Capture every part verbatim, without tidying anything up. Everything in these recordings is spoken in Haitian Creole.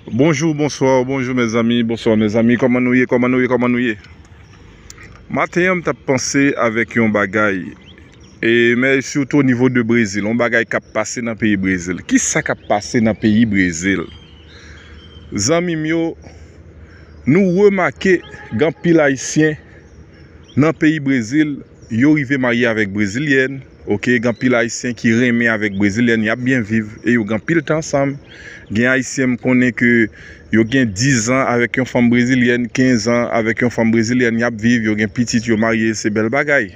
Bonjou, bonswa, bonjou mezanmi, bonswa mezanmi, kòman nou ye, kòman nou ye, kòman nou ye? Maten an, m t ap panse avèk yon bagay, e, men sitou o nivo de Brezil, yon bagay k ap pase nan peyi Brezil. Kisa k ap pase nan peyi Brezil? Zanmi m yo, nou remake gen anpil Ayisyen nan peyi Brezil, yo rive marye avèk Brezilyèn, oke, gen anpil Ayisyen ki renmen avèk Brezilyèn, y ap byen viv, e yo gen anpil tan ansanm. Gen Ayisyen m konnen ke yo gen diz an avèk yon fanm brezilyèn, kenz an avèk yon fanm brezilyèn, y ap viv, yo gen pitit, yo marye, se bèl bagay,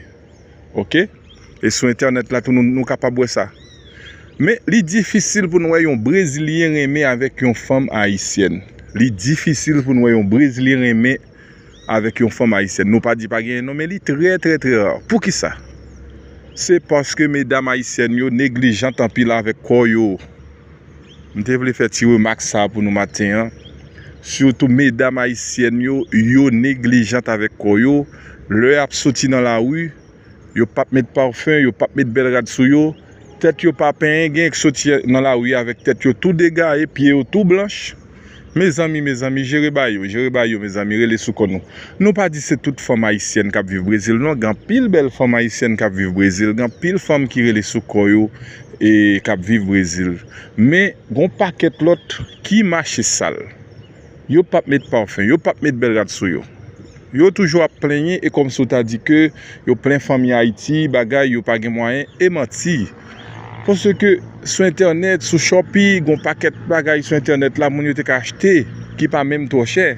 oke? E sou entènèt la tou, nou, nou kapab wè sa. Men, li difisil pou n wè yon Brezilyen renmen avèk yon fanm ayisyèn. Li difisil pou n wè yon Brezilyen renmen avèk yon fanm ayisyèn. Nou pa di pa genyen non, men li trè, trè, trè ra. Poukisa? Se paske medam ayisyèn yo neglijant anpil avèk kò yo. M te vle fè ti remak sa pou nou maten an. Sitou medam ayisyèn yo, yo neglijant avèk kò yo. Lè y ap soti nan lari, yo p ap met pafen, yo p ap met bèl rad sou yo. Tèt yo pa penyen, gen k soti nan lari avèk tèt yo tou degaye, pye yo tou blanch. Mezanmi, mezanmi, jere bagay yo, jere bagay yo, mezanmi, rele sou kò nou. Nou pa di se tout fanm ayisyèn k ap viv Brezil, non. Gen anpil bèl fanm ayisyèn k ap viv Brezil, gen anpil fanm ki rele sou kò yo e k ap viv Brezil. Men, gen yon pakèt lòt ki mache sal. Yo p ap met pafen, yo p ap met bèl rad sou yo. Yo toujou ap plenyen e kòmsi w ta di ke yo plen fanmi Ayiti, bagay, yo pa gen mwayen, e manti. Paske sou entènèt, sou Shopee, gen yon pakèt bagay sou entènèt la, moun yo te ka achte, ki pa menm twò chè.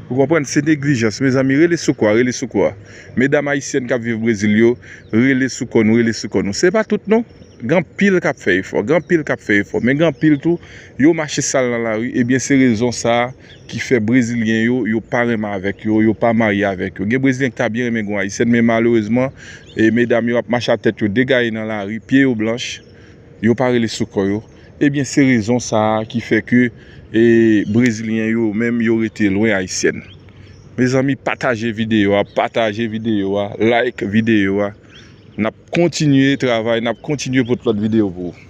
Ou konprann? Se neglijans. Mezanmi, rele sou kò a, rele sou kò a. Medam ayisyèn k ap viv Brezil yo, rele sou kò nou, rele sou kò nou. Se pa tout non. Gen anpil k ap fè efò, gen anpil k ap fè efò, men gen anpil tou, yo mache sal nan lari, ebyen se rezon sa a ki fè Brezilyen yo, yo pa renmen avèk yo, yo pa marye avèk yo. Gen Brezilyen ki ta byen renmen gen yon Ayisyèn, men malerezman, e, medam yo ap mache a tèt yo degaye nan lari, pye yo blanch, yo pa rele sou kò yo. Ebyen se rezon sa a ki fè ke, e, Brezilyen yo menm yo rete lwen Ayisyèn. Mezanmi, pataje videyo a, pataje videyo a, like videyo a. N ap kontinye travay, n ap kontinye pote lòt videyo pou ou.